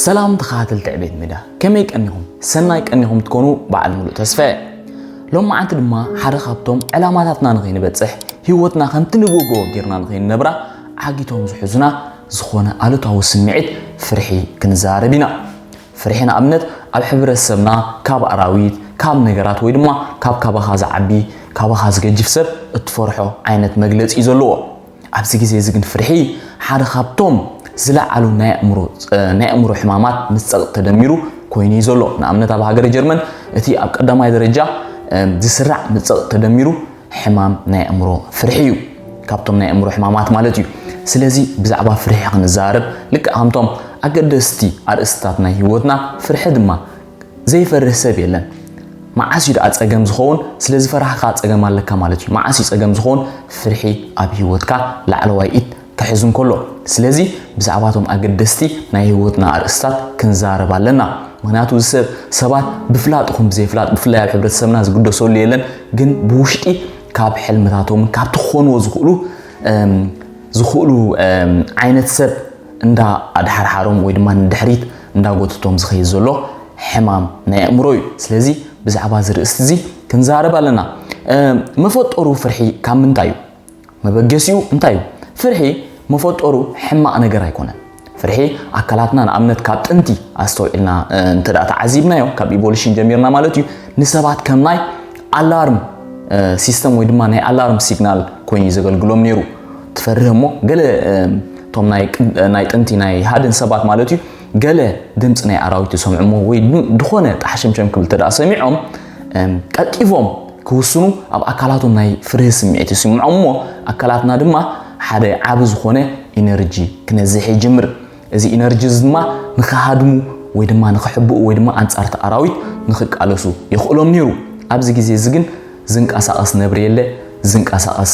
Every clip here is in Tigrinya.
ሰላም ተኸታተልቲ ዕቤት ሜዳ፣ ከመይ ቀኒኹም? ሰናይ ቀኒኹም ትኮኑ በዓል ሙሉእ ተስፋ እየ። ሎማዓንቲ ድማ ሓደ ካብቶም ዕላማታትና ንኸይንበጽሕ፣ ህይወትና ከምቲ ንብጎ ጌርና ንኸይንነብራ ዓጊቶም ዝሕዙና ዝኾነ ኣሉታዊ ስምዒት ፍርሒ ክንዛረብ ኢና። ፍርሒ ንኣብነት ኣብ ሕብረተሰብና ካብ ኣራዊት፣ ካብ ነገራት ወይ ድማ ካብ ካባኻ ዝዓቢ፣ ካባኻ ዝገጅፍ ሰብ እትፈርሖ ዓይነት መግለጺ እዩ ዘለዎ። ኣብዚ ግዜ እዚ ግን ፍርሒ ሓደ ካብቶም ዝለዓሉ ናይ ኣእምሮ፣ ናይ ኣእምሮ ሕማማት ምጸቕ ተደሚሩ ኮይኑ እዩ ዘሎ። ንኣብነት ኣብ ሃገረ ጀርመን እቲ ኣብ ቀዳማይ ደረጃ ዝስራዕ ምጸቕ ተደሚሩ ሕማም ናይ ኣእምሮ ፍርሒ እዩ። ካብቶም ናይ ኣእምሮ ሕማማት ማለት እዩ። ስለዚ ብዛዕባ ፍርሒ ክንዛረብ ልክዕ ከምቶም ኣገደስቲ ኣርእስትታት ናይ ህይወትና ፍርሒ ድማ ዘይፈርህ ሰብ የለን። መዓስ እዩ ደኣ ጸገም ዝኸውን? ስለ ዝፈራህካ ጸገም ኣለካ ማለት እዩ። መዓስ እዩ ጸገም ዝኸውን? ፍርሒ ኣብ ህይወትካ ላዕለዋይ ኢድ ክሕዝ እንከሎ። ስለዚ ብዛዕባቶም ኣገደስቲ ናይ ህይወትና ኣርእስታት ክንዛረብ ኣለና። ምክንያቱ እዚ ሰብ ሰባት ብፍላጥ ይኹን ብዘይፍላጥ ብፍላይ ኣብ ሕብረተሰብና ዝግደሰሉ የለን፣ ግን ብውሽጢ ካብ ሕልምታቶምን ካብቲ ክኾንዎ ዝኽእሉ ዝኽእሉ ዓይነት ሰብ እንዳ ኣድሓርሓሮም ወይ ድማ ንድሕሪት እንዳጎተቶም ዝኸይድ ዘሎ ሕማም ናይ ኣእምሮ እዩ። ስለዚ ብዛዕባ እዚ ርእስቲ እዚ ክንዛረብ ኣለና። መፈጠሩ ፍርሒ ካብ ምንታይ እዩ? መበገሲኡ እንታይ እዩ? ፍርሒ መፈጠሩ ሕማቕ ነገር ኣይኮነን። ፍርሒ ኣካላትና ንኣብነት ካብ ጥንቲ ኣስተውዒልና እንተ ደኣ ተዓዚብናዮ፣ ካብ ኢቮሉሽን ጀሚርና ማለት እዩ፣ ንሰባት ከም ናይ ኣላርም ሲስተም ወይ ድማ ናይ ኣላርም ሲግናል ኮይኑ እዩ ዘገልግሎም ነይሩ። ትፈርህ እሞ ገለ እቶም ናይ ጥንቲ ናይ ሃድን ሰባት ማለት እዩ፣ ገለ ድምፂ ናይ ኣራዊት ይሰምዑ እሞ ወይ ዝኾነ ጣሕሸምሸም ክብል ተደኣ ሰሚዖም ቀልጢፎም ክውስኑ ኣብ ኣካላቶም ናይ ፍርህ ስምዒት ይስምዖም እሞ ኣካላትና ድማ ሓደ ዓቢ ዝኾነ ኢነርጂ ክነዝሕ ይጅምር። እዚ ኢነርጂ እዚ ድማ ንኽሃድሙ ወይ ድማ ንኽሕብኡ ወይ ድማ ኣንጻርቲ ኣራዊት ንኽቃለሱ የኽእሎም ነይሩ። ኣብዚ ግዜ እዚ ግን ዝንቀሳቐስ ነብሪ የለ፣ ዝንቀሳቐስ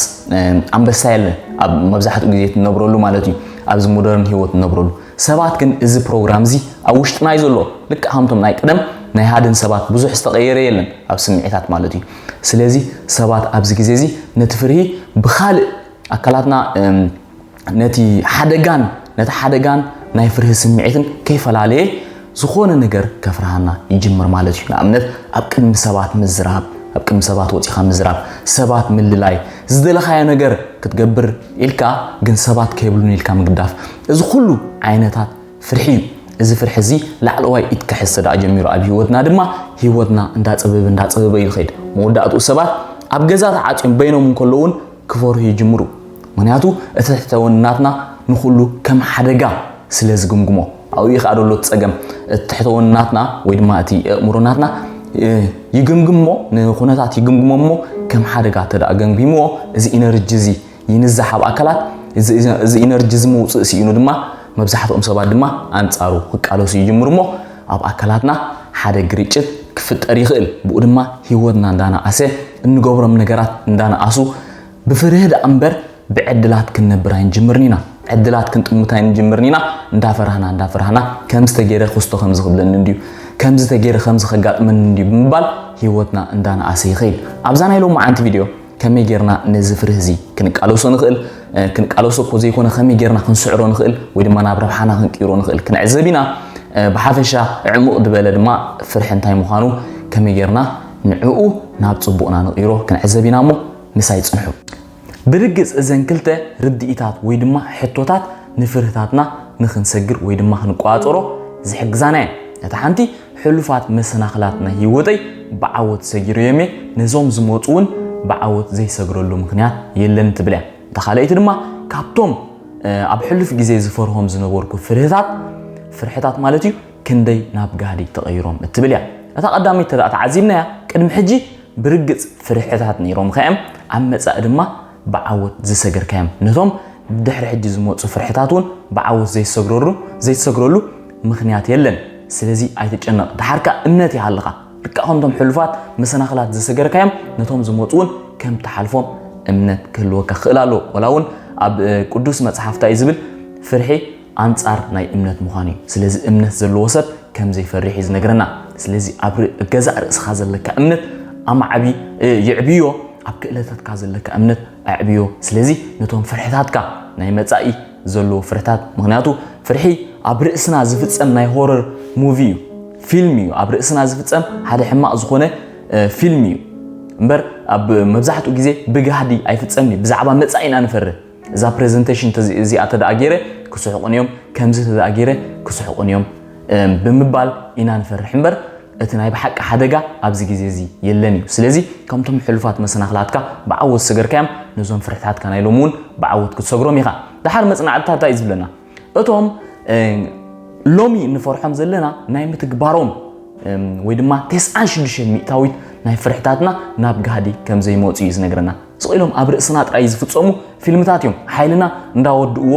ኣንበሳ የለ። ኣብ መብዛሕትኡ ግዜ ትነብረሉ ማለት እዩ፣ ኣብዚ ሞደርን ህይወት ትነብረሉ። ሰባት ግን እዚ ፕሮግራም እዚ ኣብ ውሽጥና እዩ ዘሎ። ልክዕ ከምቶም ናይ ቀደም ናይ ሃድን ሰባት ብዙሕ ዝተቐየረ የለን ኣብ ስምዒታት ማለት እዩ። ስለዚ ሰባት ኣብዚ ግዜ እዚ ነቲ ፍርሂ ብኻልእ ኣካላትና ነቲ ሓደጋን ነቲ ሓደጋን ናይ ፍርሂ ስምዒትን ከይፈላለየ ዝኾነ ነገር ከፍርሃና ይጅምር ማለት እዩ። ንኣብነት ኣብ ቅድሚ ሰባት ምዝራብ፣ ኣብ ቅድሚ ሰባት ወፂኻ ምዝራብ፣ ሰባት ምልላይ፣ ዝደለኻዮ ነገር ክትገብር ኢልካ ግን ሰባት ከይብሉን ኢልካ ምግዳፍ፣ እዚ ኩሉ ዓይነታት ፍርሒ እዩ። እዚ ፍርሒ እዚ ላዕለዋይ ኢድ ክሕዝ ተደኣ ጀሚሩ ኣብ ህይወትና ድማ ህይወትና እንዳጸበበ እንዳጸበበ እዩ ዝኸይድ። መወዳእትኡ ሰባት ኣብ ገዛ ተዓጽዮም በይኖም እንከለዉ እውን ክፈርሁ ይጅምሩ። ምክንያቱ እቲ ትሕተ ወንናትና ንኹሉ ከም ሓደጋ ስለ ዝግምግሞ ኣብኡ እዩ ከዓ ደሎ እቲ ጸገም። እቲ ትሕተ ወንናትና ወይ ድማ እቲ ኣእምሮናትና ይግምግሞ፣ ንኹነታት ይግምግሞ እሞ ከም ሓደጋ ተደኣ ገምጊምዎ እዚ ኢነርጂ እዚ ይንዛሕ ኣብ ኣካላት። እዚ ኢነርጂ እዚ ምውፅእ ስኢኑ ድማ መብዛሕትኦም ሰባት ድማ ኣንፃሩ ክቃለሱ ይጅምሩ እሞ ኣብ ኣካላትና ሓደ ግርጭት ክፍጠር ይኽእል። ብኡ ድማ ህይወትና እንዳነኣሰ፣ እንገብሮም ነገራት እንዳነኣሱ ብፍርህ ደኣ እምበር ብዕድላት ክንነብር ኣይንጅምርን ኢና። ዕድላት ክንጥምት ኣይንጅምርን ኢና። እንዳፈራህና እንዳፈራህና ከምዚ ተገይረ ክስቶ ከምዚ ክብለኒ እንድዩ፣ ከምዚ ተገይረ ከምዚ ከጋጥመኒ እንድዩ ብምባል ህይወትና እንዳነኣሰ ይኽእል። ኣብዛ ናይ ሎማዓንቲ ቪድዮ ከመይ ጌርና ነዚ ፍርህ እዚ ክንቃለሶ ንኽእል፣ ክንቃለሶ እኮ ዘይኮነ ከመይ ጌርና ክንስዕሮ ንኽእል ወይ ድማ ናብ ረብሓና ክንቅይሮ ንኽእል ክንዕዘብ ኢና። ብሓፈሻ ዕሙቕ ዝበለ ድማ ፍርሒ እንታይ ምዃኑ ከመይ ጌርና ንዕኡ ናብ ጽቡቕና ንቕይሮ ክንዕዘብ ኢና እሞ ምሳይ ጽንሑ። ብርግጽ እዘን ክልተ ርድኢታት ወይ ድማ ሕቶታት ንፍርህታትና ንኽንሰግር ወይ ድማ ክንቋጸሮ ዝሕግዛና እየን። እታ ሓንቲ ሕሉፋት መሰናኽላት ናይ ህይወተይ ብዓወት ሰጊረዮም እየ፣ ነዞም ዝመጹ እውን ብዓወት ዘይሰግረሉ ምኽንያት የለን ትብል እያ። እታ ካልኣይቲ ድማ ካብቶም ኣብ ሕሉፍ ግዜ ዝፈርሆም ዝነበርኩ ፍርህታት፣ ፍርሕታት ማለት እዩ፣ ክንደይ ናብ ጋህዲ ተቐይሮም እትብል እያ። እታ ቀዳመይቲ ተደኣ ተዓዚብናያ ቅድሚ ሕጂ ብርግጽ ፍርሕታት ነይሮም ከእም ኣብ መጻኢ ድማ ብዓወት ዝሰገርካዮም። ነቶም ድሕሪ ሕጂ ዝመጹ ፍርሕታት እውን ብዓወት ዘይሰግረሉ ዘይትሰግረሉ ምኽንያት የለን። ስለዚ ኣይትጨነቕ፣ ድሓርካ እምነት ይሃልኻ። ልክዕ ከምቶም ሕሉፋት መሰናኽላት ዝሰገርካዮም ነቶም ዝመጹ እውን ከም ትሓልፎም እምነት ክህልወካ ክኽእል ኣለዎ። ወላ እውን ኣብ ቅዱስ መጽሓፍ እንታይ እዩ ዝብል? ፍርሒ ኣንጻር ናይ እምነት ምዃኑ እዩ። ስለዚ እምነት ዘለዎ ሰብ ከም ዘይፈርሕ እዩ ዝነግረና። ስለዚ ኣብ ገዛእ ርእስኻ ዘለካ እምነት ኣማዕቢ፣ ይዕብዮ፣ ኣብ ክእለታትካ ዘለካ እምነት ኣዕብዮ። ስለዚ ነቶም ፍርሕታትካ ናይ መጻኢ ዘለዎ ፍርሕታት፣ ምኽንያቱ ፍርሒ ኣብ ርእስና ዝፍጸም ናይ ሆረር ሙቪ እዩ፣ ፊልም እዩ። ኣብ ርእስና ዝፍጸም ሓደ ሕማቕ ዝኾነ ፊልም እዩ እምበር ኣብ መብዛሕትኡ ግዜ ብጋህዲ ኣይፍጸምን እዩ። ብዛዕባ መጻኢ ኢና ንፈርህ። እዛ ፕሬዘንቴሽን እዚኣ ተደኣ ገይረ ክስሕቑን እዮም፣ ከምዚ ተደኣ ገይረ ክስሕቑን እዮም ብምባል ኢና ንፈርሕ እምበር እቲ ናይ ብሓቂ ሓደጋ ኣብዚ ግዜ እዚ የለን እዩ። ስለዚ ከምቶም ሕሉፋት መሰናኽላትካ ብዓወት ዝሰገርካዮም ነዞም ፍርሕታትካ ናይ ሎሚ እውን ብዓወት ክትሰግሮም ኢኻ። ደሓር መጽናዕትታት እንታይ እዩ ዝብለና? እቶም ሎሚ እንፈርሖም ዘለና ናይ ምትግባሮም ወይ ድማ ተስዓን ሽዱሽተ ሚእታዊት ናይ ፍርሕታትና ናብ ጋህዲ ከም ዘይመፁ እዩ ዝነግረና። ስቕ ኢሎም ኣብ ርእስና ጥራይ ዝፍፀሙ ፊልምታት እዮም፣ ሓይልና እንዳወድእዎ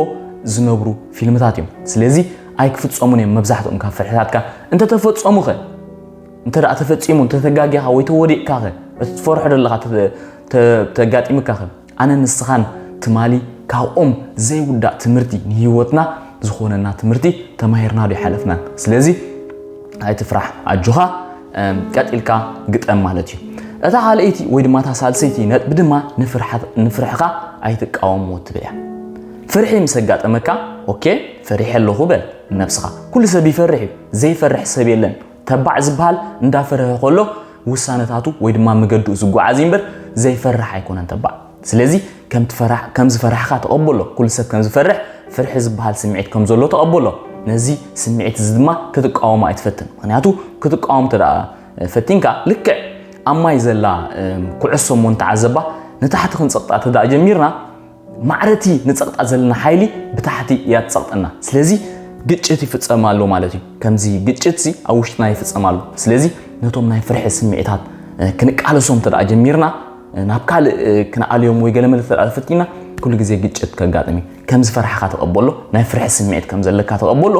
ዝነብሩ ፊልምታት እዮም። ስለዚ ኣይክፍፀሙን እዮም። መብዛሕትኦም ካብ ፍርሕታትካ እንተተፈፀሙ ኸ እንተ ደኣ ተፈጺሙ እንተተጋጊኻ ወይ ተወዲቕካ ኸ እቲ ትፈርሖ ዘለኻ ተጋጢምካ ኸ ኣነ ንስኻን ትማሊ ካብኦም ዘይውዳእ ትምህርቲ ንህይወትና ዝኾነና ትምህርቲ ተማሂርና ዶ ይሓለፍናን? ስለዚ ኣይትፍራሕ ኣጆኻ ቀጢልካ ግጠም ማለት እዩ። እታ ካልኣይቲ ወይ ድማ እታ ሳልሰይቲ ነጥቢ ድማ ንፍርሕኻ ኣይትቃወምዎ ትብል እያ። ፍርሒ ምስ ኣጋጠመካ ኦኬ ፈሪሐ ኣለኹ በል ነብስኻ። ኩሉ ሰብ ይፈርሕ እዩ፣ ዘይፈርሕ ሰብ የለን። ተባዕ ዝበሃል እንዳፈረሀ ከሎ ውሳነታቱ ወይ ድማ መገድኡ ዝጓዓዝ እምበር ዘይፈርሕ ኣይኮነን ተባዕ። ስለዚ ከም ዝፈራሕካ ተቐበሎ። ኩሉ ሰብ ከም ዝፈርሕ ፍርሒ ዝበሃል ስምዒት ከም ዘሎ ተቐበሎ። ነዚ ስምዒት እዚ ድማ ክትቃወሞ ኣይትፈትን። ምክንያቱ ክትቃወም ተደኣ ፈቲንካ ልክዕ ኣብ ማይ ዘላ ኩዕሶ እሞ እንተዓዘባ ንታሕቲ ክንፀቕጣ ተደኣ ጀሚርና ማዕረቲ ንጸቕጣ ዘለና ሓይሊ ብታሕቲ እያ ትጸቕጠና። ስለዚ ግጭት ይፍጸም ኣሎ ማለት እዩ። ከምዚ ግጭት ሲ ኣብ ውሽጥና ይፍጸም ኣሎ። ስለዚ ነቶም ናይ ፍርሒ ስምዒታት ክንቃለሶም ተደኣ ጀሚርና ናብ ካልእ ክንኣልዮም ወይ ገለመለ ተደኣ ፈቲና ኩሉ ግዜ ግጭት ከጋጥም እዩ። ከም ዝፈራሕካ ተቐበሎ፣ ናይ ፍርሒ ስምዒት ከም ዘለካ ተቐበሎ።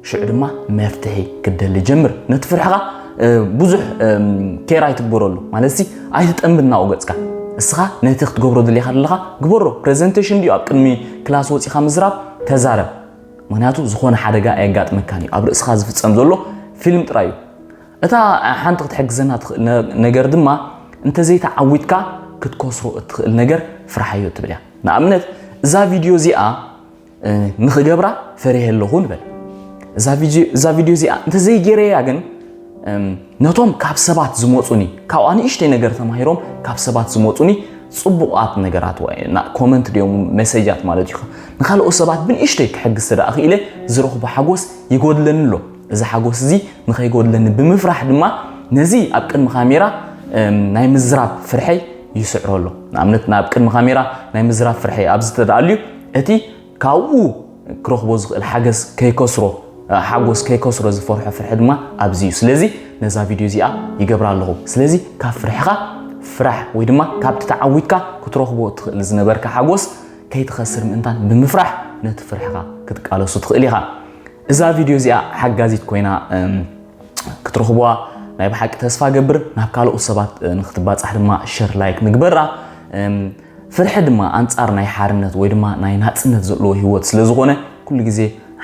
ሽዑ ድማ መፍትሒ ክትደሊ ጀምር። ነቲ ፍርሕኻ ብዙሕ ኬር ኣይትግበረሉ፣ ማለት ሲ ኣይትጠምብ እናኡ ገጽካ። እስኻ ነቲ ክትገብሮ ደሊኻ ዘለኻ ግበሮ። ፕሬዘንቴሽን ድዩ ኣብ ቅድሚ ክላስ ወጺኻ ምዝራብ? ተዛረብ። ምክንያቱ ዝኾነ ሓደጋ ኣየጋጥመካን እዩ። ኣብ ርእስኻ ዝፍጸም ዘሎ ፊልም ጥራይ እዩ። እታ ሓንቲ ክትሕግዘና ትኽእል ነገር ድማ እንተዘይተዓዊትካ ክትከስሮ እትኽእል ነገር ፍርሓዮ ትብል እያ። ንኣብነት እዛ ቪድዮ እዚኣ ንኽገብራ ፈሪሀ ኣለኹ ንበል። እዛ ቪድዮ እዚኣ እንተዘይገይረያ ግን ነቶም ካብ ሰባት ዝመፁኒ ካብኣ ንእሽተይ ነገር ተማሂሮም ካብ ሰባት ዝመፁኒ ፅቡቓት ነገራት ወይ ኮመንት ድዮም መሰጃት ማለት እዩ ንካልኦት ሰባት ብንእሽተይ ክሕግዝ ተደኣ ክኢለ ዝረኽቦ ሓጎስ ይጎድለኒ ኣሎ። እዚ ሓጎስ እዚ ንኸይጎድለኒ ብምፍራሕ ድማ ነዚ ኣብ ቅድሚ ካሜራ ናይ ምዝራብ ፍርሐይ ይስዕሮ ኣሎ። ንኣብነት ናብ ቅድሚ ካሜራ ናይ ምዝራብ ፍርሐይ ኣብዚ ተደኣልዩ እቲ ካብኡ ክረኽቦ ዝኽእል ሓገዝ ከይከስሮ ሓጎስ ከይከስሮ ዝፈርሖ ፍርሒ ድማ ኣብዚ እዩ። ስለዚ ነዛ ቪድዮ እዚኣ ይገብራ ኣለኹ። ስለዚ ካብ ፍርሕኻ ፍራሕ ወይ ድማ ካብቲ ተዓዊትካ ክትረኽቦ ትኽእል ዝነበርካ ሓጎስ ከይትኸስር ምእንታን ብምፍራሕ ነቲ ፍርሕኻ ክትቃለሱ ትኽእል ኢኻ። እዛ ቪድዮ እዚኣ ሓጋዚት ኮይና ክትረኽብዋ ናይ ብሓቂ ተስፋ ገብር። ናብ ካልኦት ሰባት ንክትባፃሕ ድማ ሸር ላይክ ንግበራ። ፍርሒ ድማ ኣንፃር ናይ ሓርነት ወይ ድማ ናይ ናፅነት ዘለዎ ህይወት ስለ ዝኾነ ኩሉ ግዜ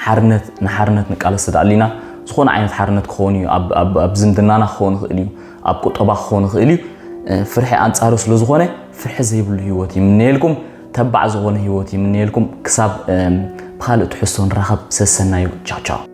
ሓርነት ንሓርነት ንቃለስ ተደኣሊና ዝኾነ ዓይነት ሓርነት ክኸውን እዩ። ኣብ ዝምድናና ክኸውን ይኽእል እዩ፣ ኣብ ቁጠባ ክኸውን ይኽእል እዩ። ፍርሒ ኣንፃሩ ስለ ዝኾነ ፍርሒ ዘይብሉ ህይወት ይምነየልኩም። ተባዕ ዝኾነ ህይወት ይምነየልኩም። ክሳብ ብኻልእ ትሕዝቶ ንራኸብ። ሰሰናዩ። ቻው ቻው።